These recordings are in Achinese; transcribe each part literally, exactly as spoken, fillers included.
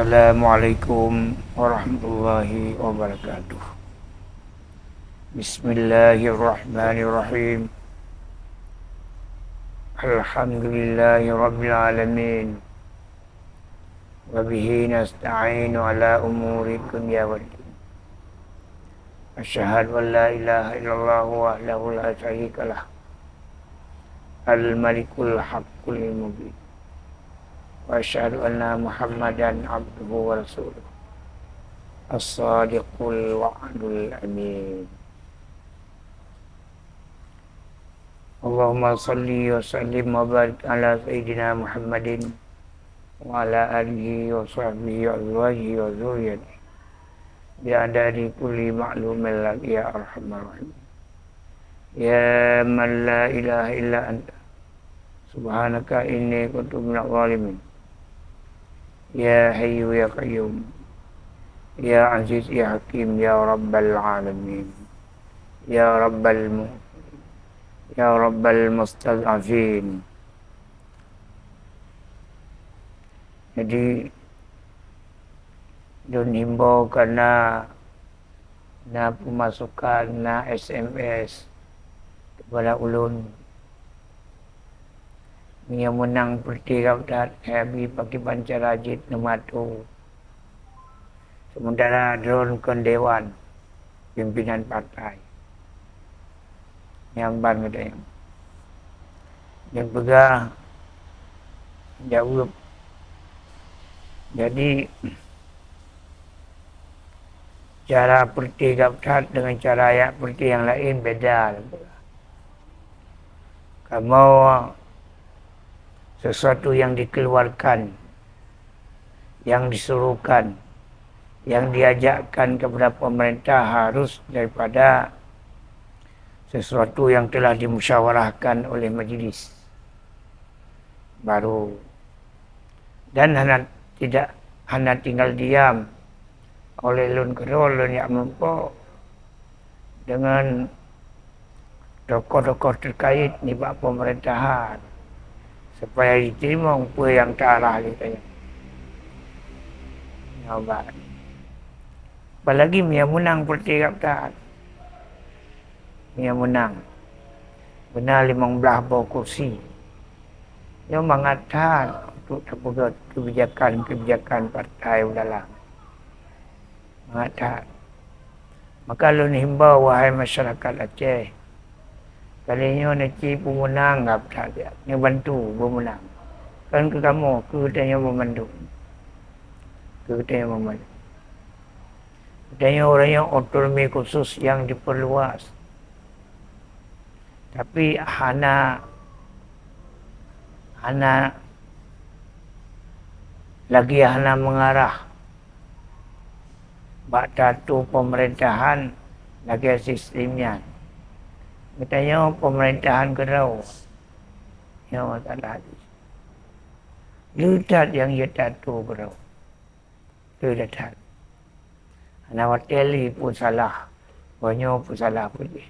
Assalamualaikum warahmatullahi wabarakatuh. Bismillahirrahmanirrahim. Alhamdulillahirabbil alamin. Wa bihi nasta'inu ala umuri dunya waddin. Asyhadu an la ilaha illallah wahdahu la syarika lah. Al-Malikul Haqqul Mubin. Wa asyhadu anna Muhammadan abduhu wa rasuluh. As-Sadiqul Wa'dul Amin. Allahumma salli wa sallim wa barik ala sayyidina Muhammadin wa ala alihi wa sahbihi wa azwajihi wa dzurriyyatihi bi adadi kulli ma'lumin lak ya arhamar rahimin. Ya man la ilaha illa anta, subhanaka inni kuntu minadh dhalimin. Ya Hayyu ya Qayyum, ya Aziz ya Hakim, ya Rabbal alamin, ya Rabbal mu-, ya Rabbal mustad'afin. Jadi, lôn himbau karena na peumasukan, na S M S keupada ulôn. Meunyoe meunang peureuté gabthat, hai Abi, pakriban cara jeuet neumato. Sementara droen kon dewan pimpinan partai. Nyan ban geutanyoe. Nyan peugah jaweueb. Jadi, cara peureuté gabthat deungon cara jak peureuté nyang laén beda. Kamoe sesuatu yang dikeluarkan, yang disuruhkan, yang diajakkan kepada pemerintah harus daripada sesuatu yang telah dimusyawarahkan oleh majelis. Baru, dan hana, tidak, hana tinggal diam oleh lôn keudroe, lôn jak meurumpok deungon tokoh-tokoh terkait nibak pemerintahan, supaya jiteurimong peue nyang taarah lé geutanyoe. Nyoe ban. Apalagi meunyoe meunang peureuté gabthat. Meunyoe meunang, beuna limong blaih boh kursi. Nyoe mangat that untuk tapeugét kebijakan-kebijakan partai u dalam. Mangat that. Maka lôn himbau, wahai masyarakat Aceh, kali nyoe neuci peumeunan gabthat, neubantu beumeunang. Kon keu kamoe, keu geutanyoe banmandum. Keu geutanyoe banmandum. Geutanyoe uroe nyoe otonomi khusus nyang diperluas. Tapi hana, hana, lagi hana mengarah bak tatu pemerintahan lagèe sistem nyan. Geutanyoe pemerintahan keudroe. Nyoe masalah jih. Le that nyang jeuet tatu keudroe. Le that. Hana watèe lé pun salah. Banyoe pun salah pun jih.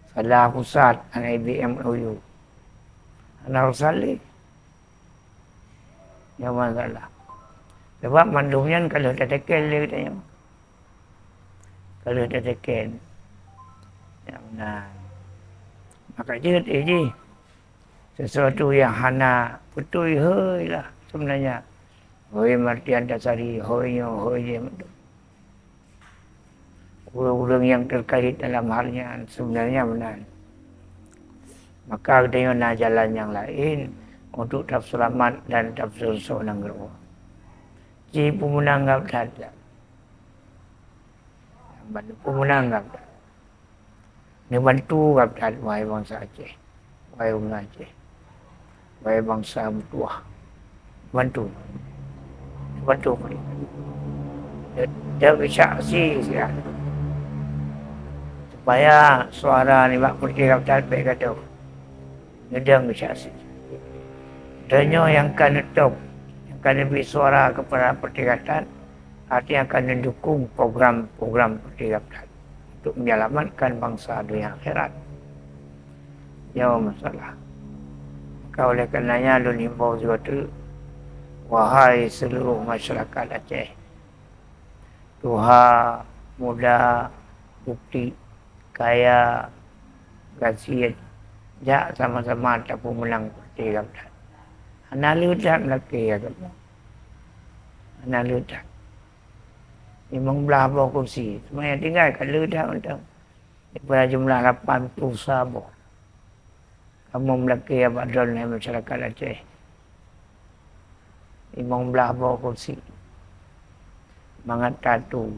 Salah pusat hana I B M O U. Hana urusan lé. Nyoe masalah. Sabab mandum nyan ka lheueh tateken lé geutanyoe. Ka lheueh tateken. Nyan meunan. Maka jeuet, eh, jih. Sesuatu nyang hana beutôi hôi lah sebenarnya. Hôi Martian Tasari, hôi nyoe, hôi jih. Ureueng-ureueng nyang terkait dalam hal nyan sebenarnya meunan. Maka geutanyoe na jalan nyang laén untuk taseulamat dan tapeuseusoe nanggroe. Ci peumeunan gabthat. Ban peumeunan gabthat. Neubantu gabthat, wahai bansa Aceh, wahai ureueng Aceh, wahai bansa meutuwah. Bantu. Bantu. Deuh geusaksi siat. Supaya suara nibak peureuté gabthat bèk gadôh. Neudong geusaksi. Tanyoe nyang ka neutôb, nyang ka neubri suara keupada peureuté gabthat, artinya ka neudukung program-program peureuté gabthat untuk menyelamatkan bansa dunia akhirat. Nyoe masalah. Maka oleh karenanya lôn himbau sigoe teuk Wahai seluruh masyarakat Aceh, tuha, muda, putik, kaya, gasien, jak sama-sama tapeumeunang partai gata. Hana le that lakée gata. Hana le that. Limong blaih boh kursi. Semuanya tinggai ka le that mantong. Daripada jumlah lapan puluh sa boh. Kamoe meulakée bak droeneuh masyarakat Aceh. Limong blaih boh kursi. Mangat tatu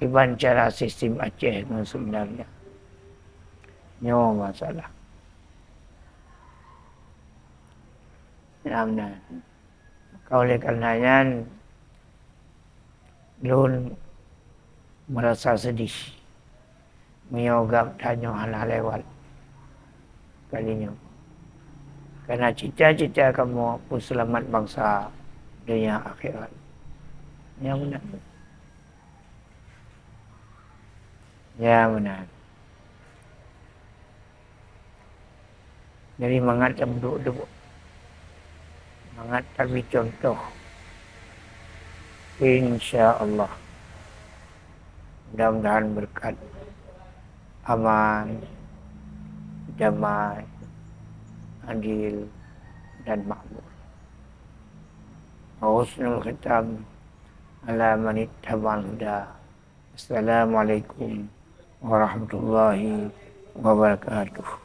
kiban cara sistem Aceh ngon sebenarnya. Nyoe masalah. Nyang na. Maka oleh karena nyan, lôn merasa sedih meunyoe gab tanyoe hana lewat kali nyoe. Karena cita-cita kamoe peuseulamat bansa donya akhirat. Nyang meunan. Ya meunan. Jadi mangat taduek-duek, mangat tabri contoh. Insya Allah, mudah-mudahan berkat aman, damai, adil dan makmur. Husnul khitam ala man ittaba'al huda. Assalamualaikum warahmatullahi wabarakatuh.